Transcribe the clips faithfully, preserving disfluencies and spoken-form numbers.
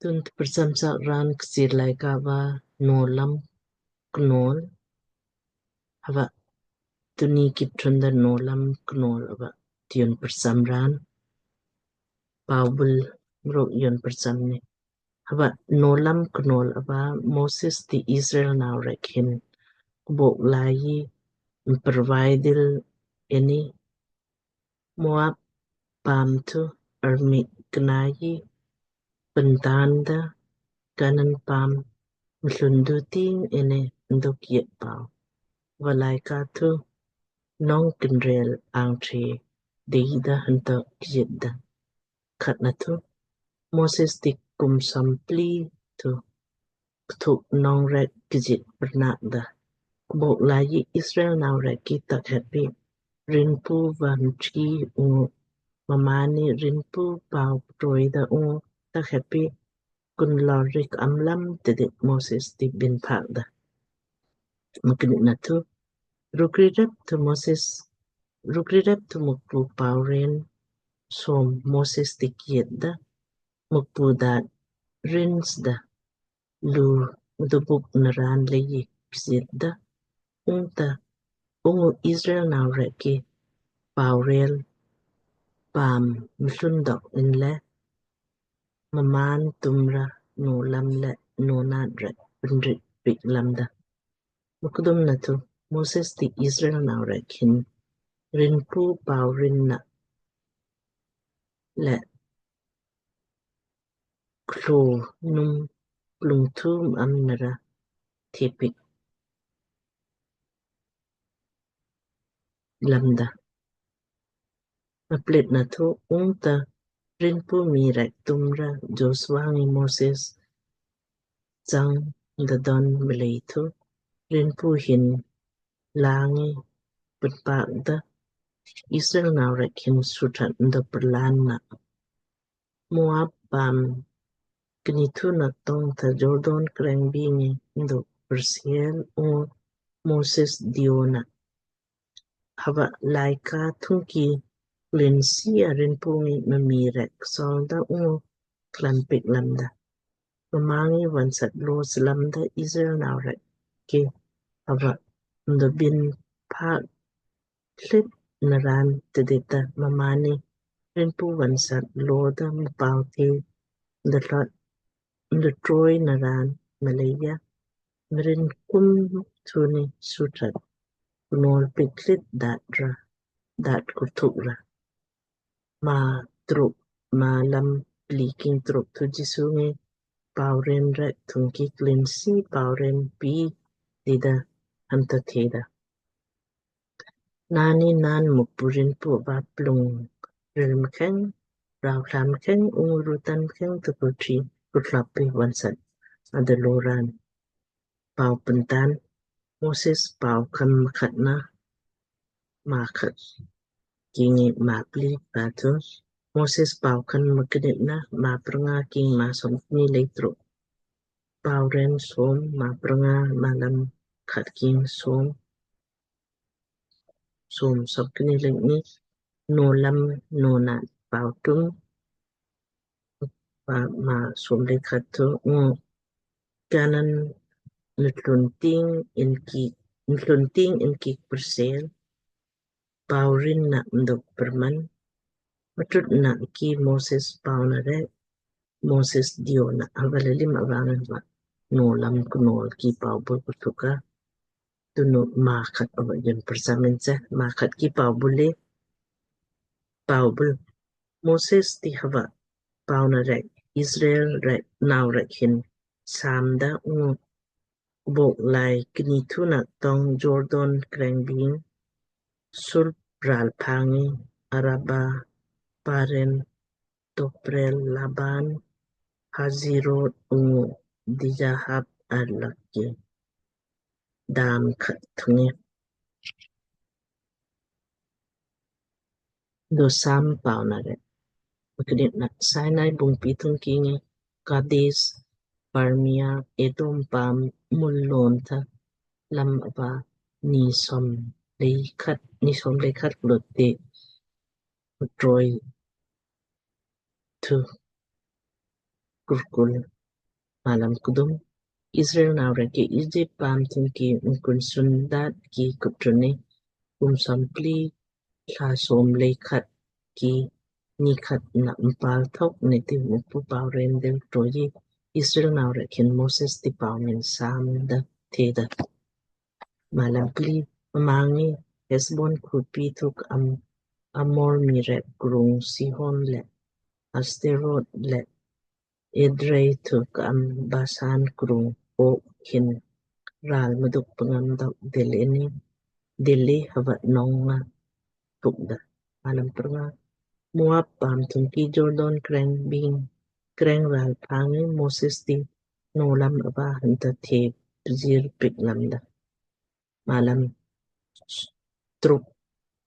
Tun tprcham sak raan Kchiir Laaika va Nowlam Knowl. Hava tunni ki pṭhunda Nowlam Knowl ava tun prcham raan. Paubul mruk tun prcham ni. Hava Nowlam Knowl ava Moses ti Israel nau rek hin kbok lai mpervai dil ini Moab paam thu armik knai pentaanda Kanan paam mlundu ting ini nduk yet pau. Valaaika thu nong kinrel angṭhe deida hanto kjitda. Khatna thu Moses ti kum som pli thu kthuk nong rek kjit prnak da. Kbok lai Israel nau rek ki tak heppi Rinpu va mchi ungu mmaanni Rinpu pau ptroi da ungu tak heppi kun lor rik amlam tidit Moses ti bin phak da. Mknina thu rukri rep thu Moses rukri rep thu Mukpu pau ren som Moses ti kiet da Mukpu daat rins da lu mdubuk naraan leiji kjit da. Ungta ungu Israel nau rek ki pau rel paam mlun dok inle mmaan tumra Nowlam le Nownat rek pinrit pik lamda. Mkdumna thu Moses ti Israel nau rek hin Rinpu pau rinna le klo num klung thum am nara thepik lamda. Aplitna thu ungta Rinpu mii rek tumra Joshua ngi Moses chang da don mlei thu Rinpu hin langi putpak da Israel nau rek hin suthat nda perlan na Moab paam knithu na tong tha Jordan kreng bingi ndu persiel ungu Moses diona. Hava laaika thungki klinsi a Rinpu ngi mii rek solda ungu klan pik lamda. Mma ngi vonsat lo slamda Israel nau rek ki hava ndu bin phak klit naraan tidita mmaanni Rinpu vonsat lo da mpau the ndu lot ndu troi naraan mleija mrin kum thuni suthat knowl pik klit daat ra daat kurthuk ra. Maa truk Nowlam pli king truk thu Jisu ngi pau ren rek thungki klinsi pau ren pi dida hanto theda. Naanni naan Mukpu Rinpu va plung ril mkheng, rau thla mkheng, ungu rutan mkheng tukultri kutlapi vonsat ada lo raan. Pau pentan Moses pau kan mkhatna maa khat kingi maa pli patu. Moses pau kan mknitna maa prnga king maa somkni lei truk. Pau ren som maa prnga Nowlam khat king som. Som somkni lei ni Nowlam Nownat pau tum. Maa som lei khat thu ngu Kanan mtlun ting inki mtlun ting inki persel pau rin na mduk perman mtut na ki Moses pau na rek Moses diona. Hava le lim ava ngan va Nowlam Knowl ki pau bul kutuka. Tunu maa khat ava yin persamin se maa khat ki pau bul le pau bul Moses ti hava pau na rek Israel rek nau rek hin samda ungu bok lai kni thuna tong Jordan kreng bing sul pral pangi Araba, Paran, Toprel, Laban, Hazirot ungu Dijahab arlak ki dam khat thungi. Do sam pau na rek. Mknit na Sinai bungpi thung kingi Kades Barnea Edom paam mul lon tha lam ava ni som lei khat ni som lei khat klut te mtroi thu kurkul Malam kdum. Israel nau rek ki Egypt paam thungki mkun sun daat ki kuptruni kum som pli thla som lei khat ki ni khat na mpal thok niti Mukpu pau ren del troji Israel nau rek hin Moses ti pau min sam da theda. Malam pli. Mma ngi Hesbon khupi thuk am Amor mii rek krung Sihon le Asterot le Edrei thuk am Basan krung Og hin ral mduk pngam dok dil ini dili havat nong nga thuk da. Malam prnga. Moab paam thungki Jordan kreng bing kreng ral pangi Moses ti nolam ava hanta the pzir pik lamda. Malam truk.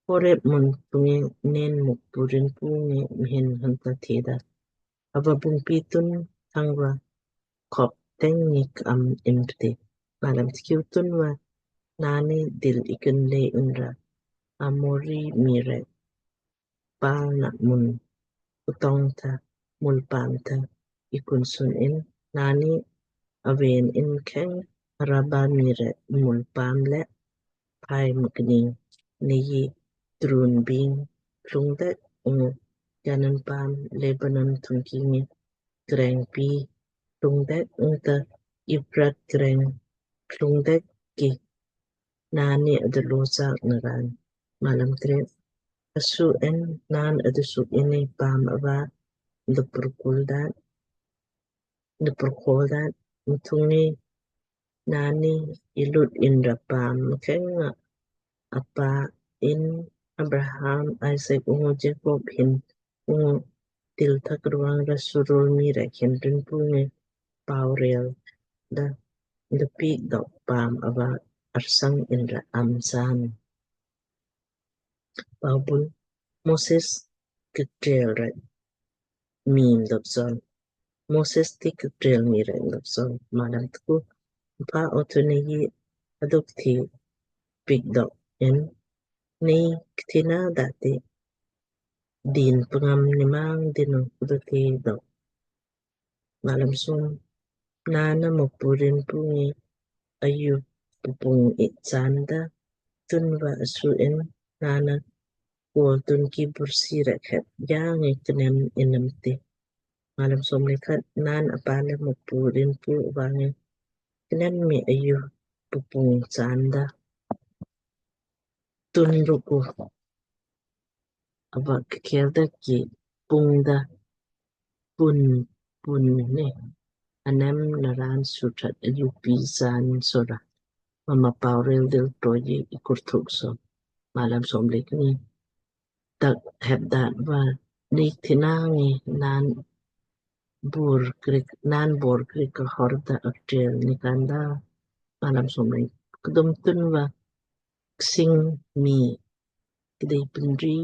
Horeb mun thungi nen Mukpu rin pungi mhin hanta theda. Ava bungpi tun thangva khop teng ni kam impti. Malam tkiu. Tunva nani dil ikin le inra Amori mii rek pal na mun utong tha mul paam tha ikun sun in nani aven in kheng Araba mii rek mul paam le pai mkni nei trun bing klung dek ungu Kanan paam Lebanon thungki ngi kreng pi klung dek ungta Iprat kreng klung dek ki nani adalo sak naran. Malam tre. Asu en nan adusuk ini paam ava dupurkul dat dupurkul dat mthungi nani ilut inra paam mkheng nga apa in Abraham, Isaac ungu Jacob hin ungu til thak ruang ra surul mii rek hin rin pungi pau rel da dupik dok paam ava arsang inra am san. Pau bul. Moses kiktrel rek mii dok sol. Moses ti kiktrel mii rek dok sol. Malam tku. Mpa otu nei aduk thi pik dok in nei kthina dati din pngam nimang dinu kudu thi dok. Malam som. Nana Mukpu rin pungi ayu pupung ik chanda tunva asu in nana kol tun ki bursi rek het yang ik knem inam ti. Malam som le khat. Nan apa le Mukpu rin pu vangi knem mi ayu pupung chanda tun ruku ava kkel da ki pung da pun pun ne anem naran suthat ayu pi san sora mama pau rel del toyi ikurthuk so. Malam som le kni. Tak hep dat va nik thinangi nan bur krik nan bor krik ka hor da aktrel nikanda. Malam som le kdum. Tunva ksing mii kdei pnri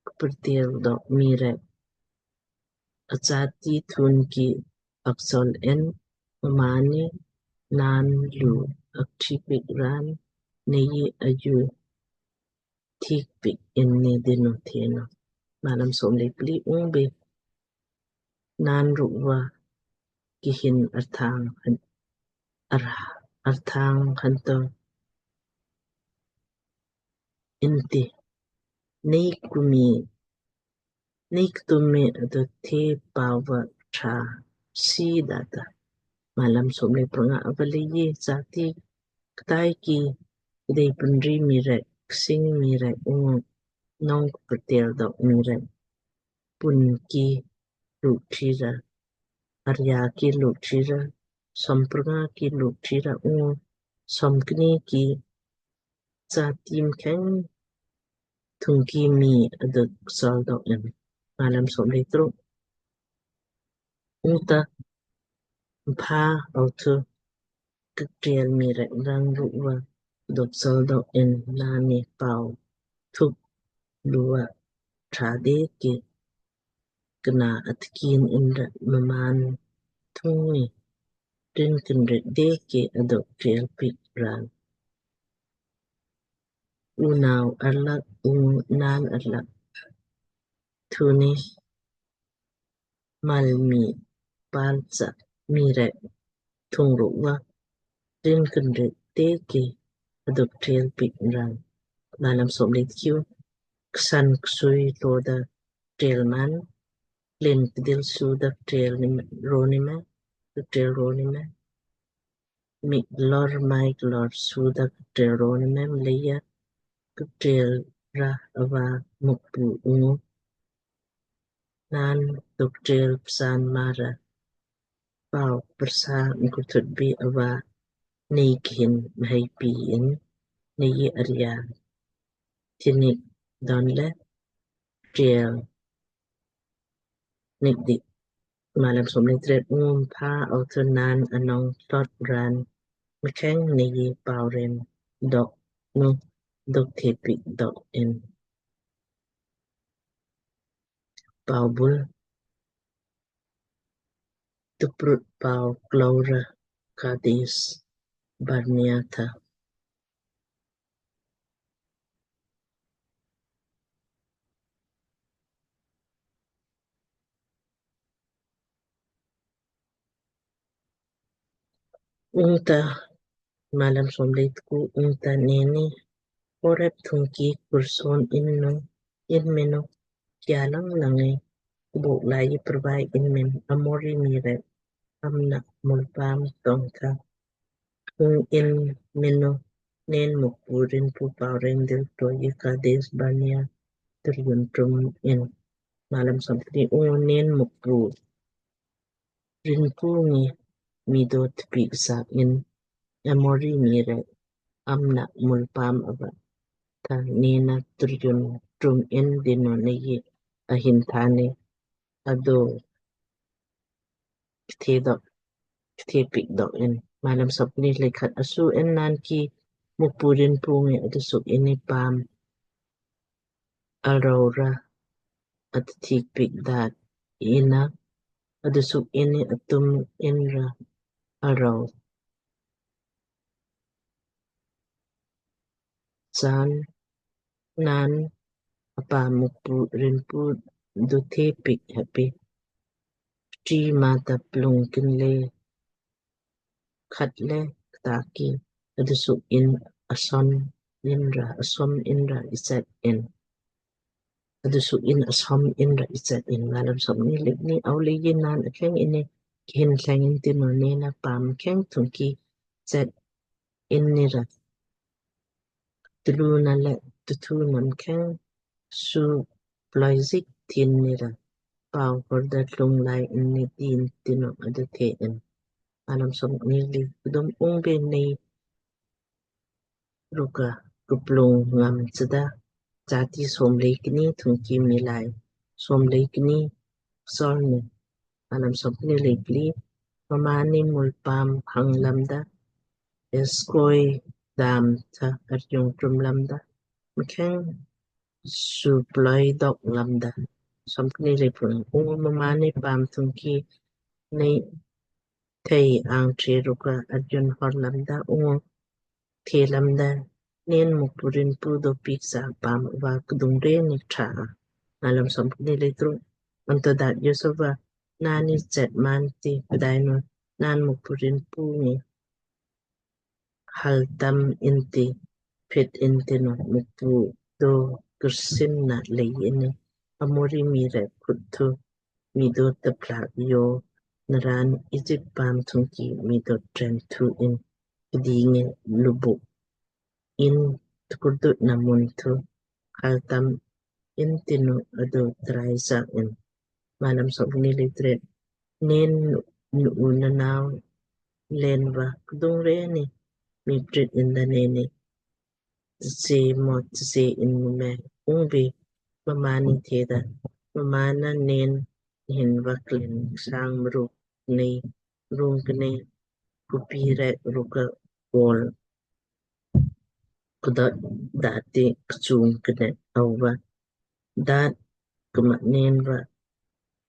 kpertel dok mii rek achati thun ki aksol en mmaanni nan lu aktripik ran nei ayu thik pik inni dinu thenu. Malam som le pli. Ungbe nan rukva kihin arthang han ar arthang hanto inti nei kumi nei ktumi ado the pava tra si data. Malam som le pranga. Ava le ye chati ktai ki kdei pnri mii rek ksing mii rek ungu nong kpertel dok mii rek pun ki luk trira arya ki luk trira som pranga ki luk trira ungu som kni ki chati mkheng thungki mii aduk sol dok in. Malam som le truk. Ungta mpha authu kiktrel mii rek rang rukva dok sol dok in nani pau thuk lua trade ki kna atkin inra mmaan thungi rin kinrit de ki adok trel pik ran. Unau arlak ungu nan arlak thuni malmi palcha mii rek thung rukva rin kinrit te ki aduk tel pik rang. Malam somlei tkiu. Ksan ksui tlo da tel man, len kdil su da tel ni me, ro ni me, tel ro ni me. Mik lor mai lor su da tel ro ni me, mleija tel ra ava Mukpu ungu naan dok tel psan mara pau persa mkurthut bi ava nei kihin mhai pi in nei aria tinik donle tel nik di. Malam somlei tret. Ungpa autu naan anong tlot ran mkheng nei pau ren dok nu dok thepik dok in. Pau bul. Tuprut pau klaura Kades Barnea tha. Ungta malam somlei tku. Ungta neni Horeb thungki kurson in nu in menu kia lang lange kubok lai perbai in men Amori mii rek amna mulpam tong tha. Ung in menu nen Mukpu rinpu pau ren dil to ye Kades Barnea turyun trum in. Malam somkni. Ung nen Mukpu rinpu ngi mido tpik sa in Amori mii rek amna mulpam ava tha nena turyun trum in dinu nei ahin thane ado kthe dok, kthe pik dok in. Malam somkni lei khat. Asu in naan ki Mukpu rinpu ngi adusuk ini paam alrou ra atthik pik daat ina adusuk ini atum in ra alrou chaan naan apa Mukpu rinpu dothe pik heppi. Pti mata plung kinle khat le kta ki adusuk in asom in ra, asom in ra ichat in. Adusuk in asom in ra ichat in. Malam somkni lei kni. Au leiji naan akheng ini kihin thleng in tinu nena paam kheng thungki chat in ni ra. Tulu na le tuthu nam kheng su ploizik thin ni ra. Pau horda tlung lai in ni din tinu aduthe in. Malam somkni lei kdum. Ungbe nei rukka kuplung ngam chda jati somlei kni thungki miilai somlei kni sorni. Malam somkni lei pli. Mmaanni mulpaam hang lamda Eskol dam tha arjung trum lamda mkheng su ploi dok lamda. Somkni lei pun. Ungu mmaanni paam thungki nei thei angthe rukka arjun hor lamda ungu the lamda nen Mukpu rinpu dopik sa paam va kdung re ni tha. Malam somkni lei truk. Anto daat joso va naanni chet man ti pdainu naan Mukpu rinpu ngi hal tam inti pit inti nu Mukpu do kursin na lei ini Amori mii rek khut thu mido taplak jo naran Ijip paam thungki mido tren thu in kdingi lubuk in tkurdut na mun thu hal tam inti nu ado trai sak in. Malam somkni lei tret. Nen nu u nanau len va kdung re ni mii prit inda neni tse mo tse in me. Ungbe mmaanni theda mmaanna nen hin va klen sang mruk nei rung kne kupi rek rukka kol kdot dati kchung kne auva dat kma nen va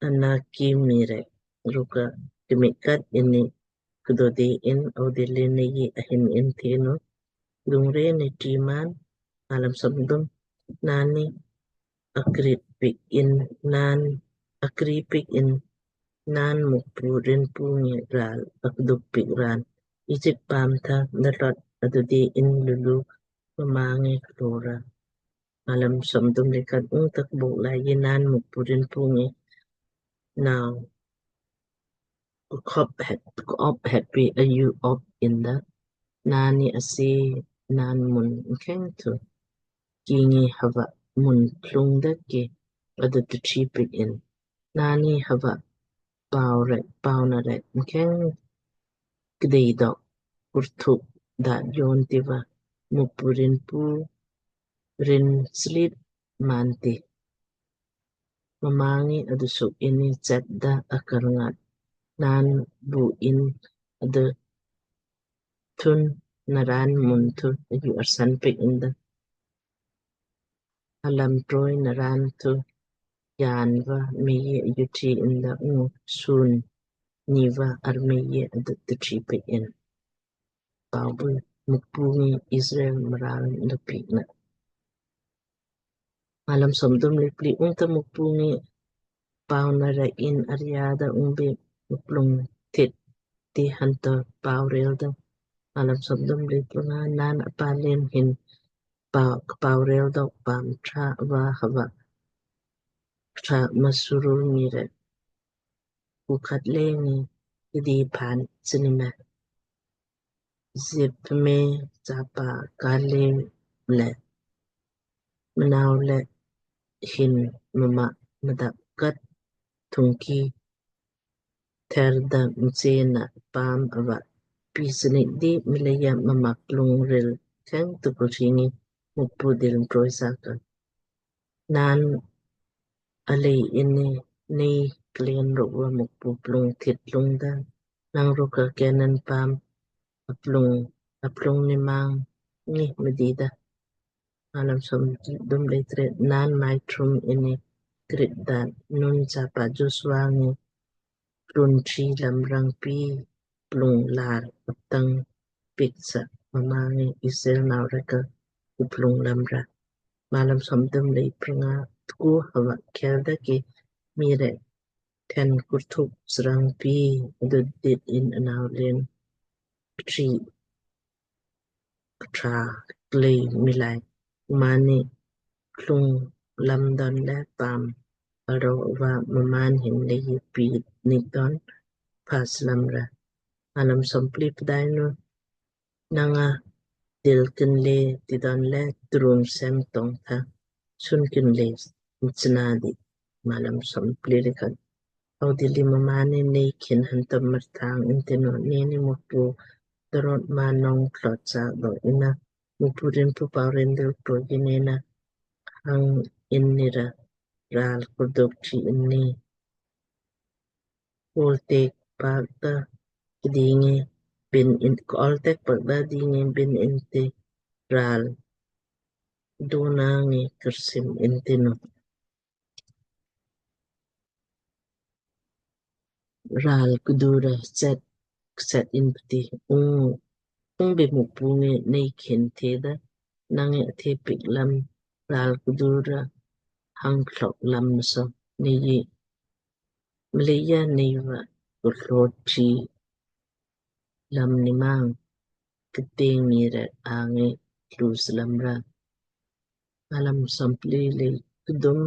Anaki mii rek rukka kmit kat ini kdo de in audil le nei ahin in thenu dungre ni timan. Malam somkdum. Naanni akri pik in naan akri pik in naan Mukpu rinpu ngi raal akduk piik raan Egypt paam tha nalot adudi in lulu mma ngi klora. Malam somdum lekat ungta kbok lai ye naan Mukpu rinpu ngi nau kop hep kop hepi ayu op inda naanni asi naan mun mkheng thu kingi hava mun klung da ke adu tu chi piik in naanni hava pau rek pau na rek mkheng kdei dok kurthuk da yon tiva Mukpu rinpu rin slit manti. Mma ngi adusuk inni chat da akar ngat naan bu in adu thun naraan mun thu ayu arsan piik inda alam troi naraan thu yan va mei ayu chi inda ungu sun ni va armei adu tu chi piik in. Pau bu Mukpu ngi Israel mraal nda piik na. Malam somdum lepli ungta Mukpu ngi pau na ra in aria da ungbe muplung tit ti hanta pau rel da. Malam somdum lepli nga naan apalen hin pau pau rel da pam tra va hava tra masurul mire kukat lengi idi pan sinime. Jephunneh chapa Kaleb le mnao le hin mma mdak kat thungki ther da mchena paam ava piik snik di mleija mma plung ril kheng tukul singi Mukpu dil mtroi saka. Naan alei inni nei klen rukva Mukpu plung tit lung da nang rukka Kenan paam aplung aplung ni mang ni mdida. Malam somdum letret naan mai thrum inni krit da Nun chapa Joshua ngi plung chi lam rang pi plung lar aptang piik sa mma ngi Israel nau rek ka kuplung lam ra. Malam somdum lei pranga tuku hava khel da ki mii rek then kurthuk srang pi adu dit in anau len tri ktra klei miilai mani klung lam don le paam aro va mmaan hin le yi pi ni don pas lam ra. Malam sompli pdainu nanga dil kinle tidon le trum sem tong tha sun kinle mchna di. Malam sompli likan au dili mma ni nei kin hantam marthang intinu nini Mukpu dorot ma nong klot sa do ina Mukpu rinpu pau rin dil pro ginena hang in nira ral kurduk chi inni. Kol tek pakda kdingi bin in kol tek pakda dingi bin inti ral dona ngi kersim intinu. Ral kdura set set in pti ung ung be Mukpu ngi nei kin theda nangi athe piik lam ral kdura hang klok lam so nei yi mleija nei va kutlot chi lam ni mang keteng mii rek angi tlus lam ra. Malam sompli lei kdum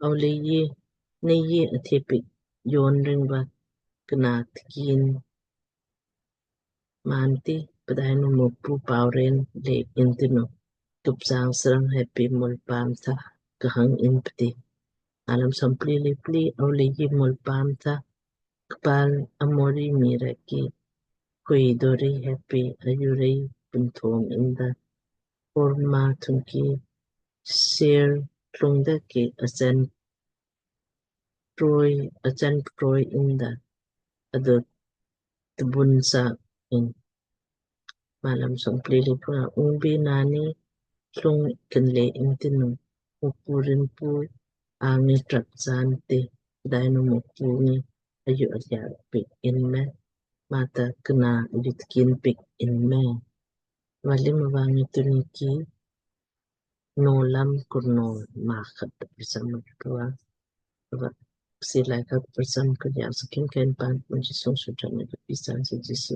au lei yi nei yi athe piik yon ring va kna tkin manti pdainu Mukpu pau rin le intinu tupsang srang hepi mul paam tha kahang in pti. Malam sompli lei pli au lei yi mul paam tha kpal Amori mii rek ki kui dori hepi ayurei punthom inda Horma thungki Seir klung da ki asen troi asen troi inda adu tbun sa in. Malam sompli lei pranga ungbi nani klung kinle intinu Mukpu rinpu angi trap san te pdainu Mukpu ngi ayu arya piik in me mata kna ayu tkin piik in me. Valim avangi tuniki no lam kurno makhat pisamak tua va Kchiir Laaika kprcham karyaa sa khim kheng paam Jisu suw tha na kpiik chaan sa Jisu